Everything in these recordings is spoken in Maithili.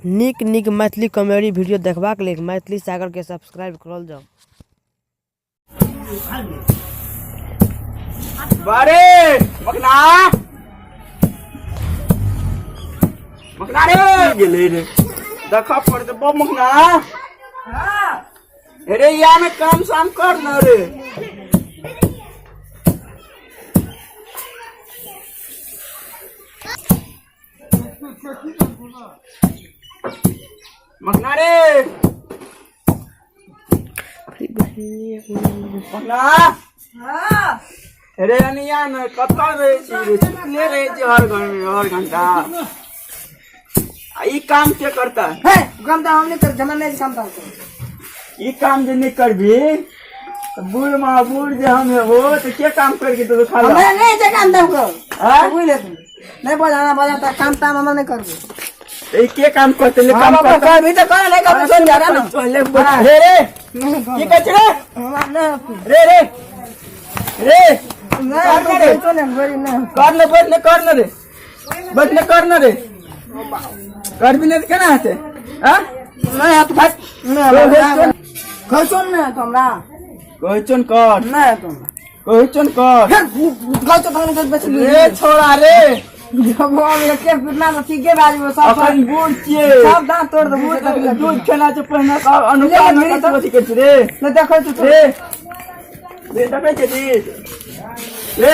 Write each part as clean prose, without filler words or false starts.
नीक नीक मैथिली कॉमेडी वीडियो देखबाक लेल मैथिली सागर के सब्सक्राइब करल जाउ। बारे मखना मखना रे गेलै रे देखऽ पड़तै बा मखना। अरे या में काम साम कर न रे। मखना रे मखना। अरे अनिया ने कतऽ रहै छी रे? सुतले रहै छी हर घर में हर घंटा। आ ई काम के करता है? काम तो हम नहीं कर जमा नहीं काम ताम कर। ई काम जे नहीं करबी तऽ बूढ़ महा बूढ़ जे हम हेबो तऽ के काम करके तो खा हमरा नहीं जे काम ताम कर। हाँ? बुझले तू नहीं बजाना बजाता काम ताम हम नहीं करबो। तऽ ई के काम करते ले काम काम करते कर भी तो कर नहीं कर सुन जा ना। ले रे रे की कहै छै रे? हमरा नहीं रे रे रे नहीं कर रे। तो नहीं बड़ी नहीं। कर ने बैठ ने कर ने रे बैठ ने कर ने रे करबी नहि तऽ केना हेतै? आँ? नहीं हाथ भात नहीं कहै छौ ने तो हमरा कहै छौ ने कर। नहीं तो कहै छौ ने कर। कहै छौ तहन बेच रे छोड़ा रे। जब हम एके पिटना तो ठीके बाजू सब अखन बूढ़ छियै। सब दांत तोड़ देबो। दूध खेना छै पहिने सब अनुपान ले, ले, कथी कथी कहै छै रे? नहीं देखै छौ तो। रे रे देखै छै रे रे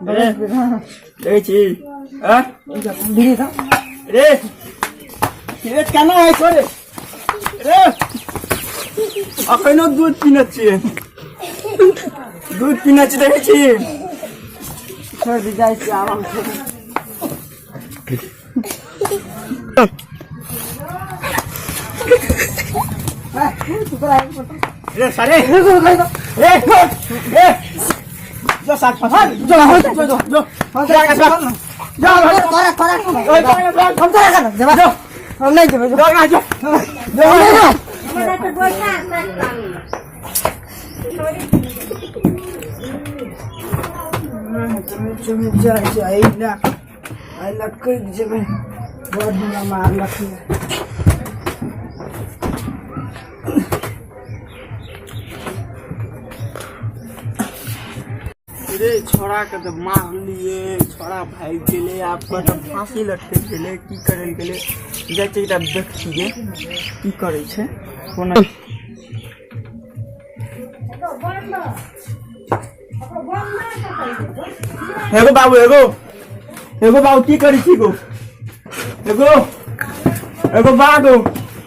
रे देखै छी आँ? धीरे था रे रे केना होइ छौ रे? रे अखनो दूध पीने छियै, दूध पीने छियै, देखै छी। छोड़ दी जाइ छी आब हम। रे सारे रे रे जो सात पाँच जो जो जो जो जो जो हम नहीं जेबै। जो जो जो जाइ छै एहि लए एहि लए कटि जेबै बड़ हमरा मारलक। रे छोड़ा के तऽ मारलियै, छोड़ा भागि गेलै, आब कतऽ फाँसी लटकि गेलै, की करै लए गेलै? जाइ छियै एकटा देखियै की करै छै कोना। एगो बाबू, एगो एगो बाबू, की करै छी गो? एगो एगो बाबू,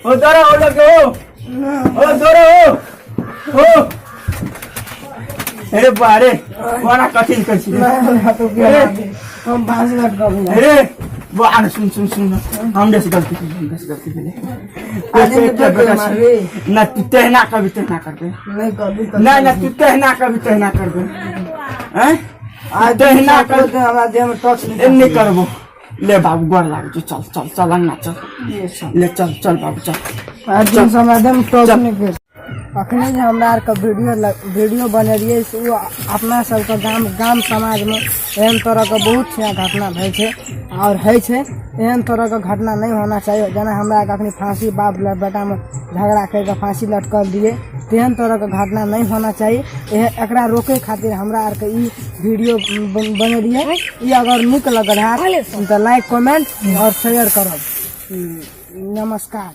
ओ दौड़ा, ओ लगे, ओ ओ दौड़ा, ओ ओ अरे बारे बड़ा कठिन कर छी रे। हम फाँसी लटकबै। अरे बा सुन सुन सुन, हमरे से गलती भेलै, हमरे से गलती भेलै। ना तू तेहना करबी तेहना करबे। नहीं करबी। नहीं ना तू तेहना करबी तेहना करबे हैं तेहना कर। हमरा देह में टच नहीं नहीं करबो। ले बाबू गोर लागै छौ, चल चल चल अंगना चल, ले चल चल बाबू चल। आज दिन से हमरा देह में टच नहीं कर। अखने जे हमरा आरके वीडियो वीडियो बनेलियै से ओ अपना सबके गाम गाम समाजमे एहन तरहके बहुत छै घटना होइ छै आओर होइ छै। एहन तरहके घटना नहि होना चाही। जेना हमरा आरके अखनी फाँसी बाप बेटामे झगड़ा करिके फाँसी लटकल दियै, तेहन तरहके घटना नहि होना चाही। एकरा रोकै खातिर हमरा आरके ई वीडियो बनेलियै। ई अगर नीक लगल हैत तऽ लाइक कमेंट आओर शेयर करब। नमस्कार।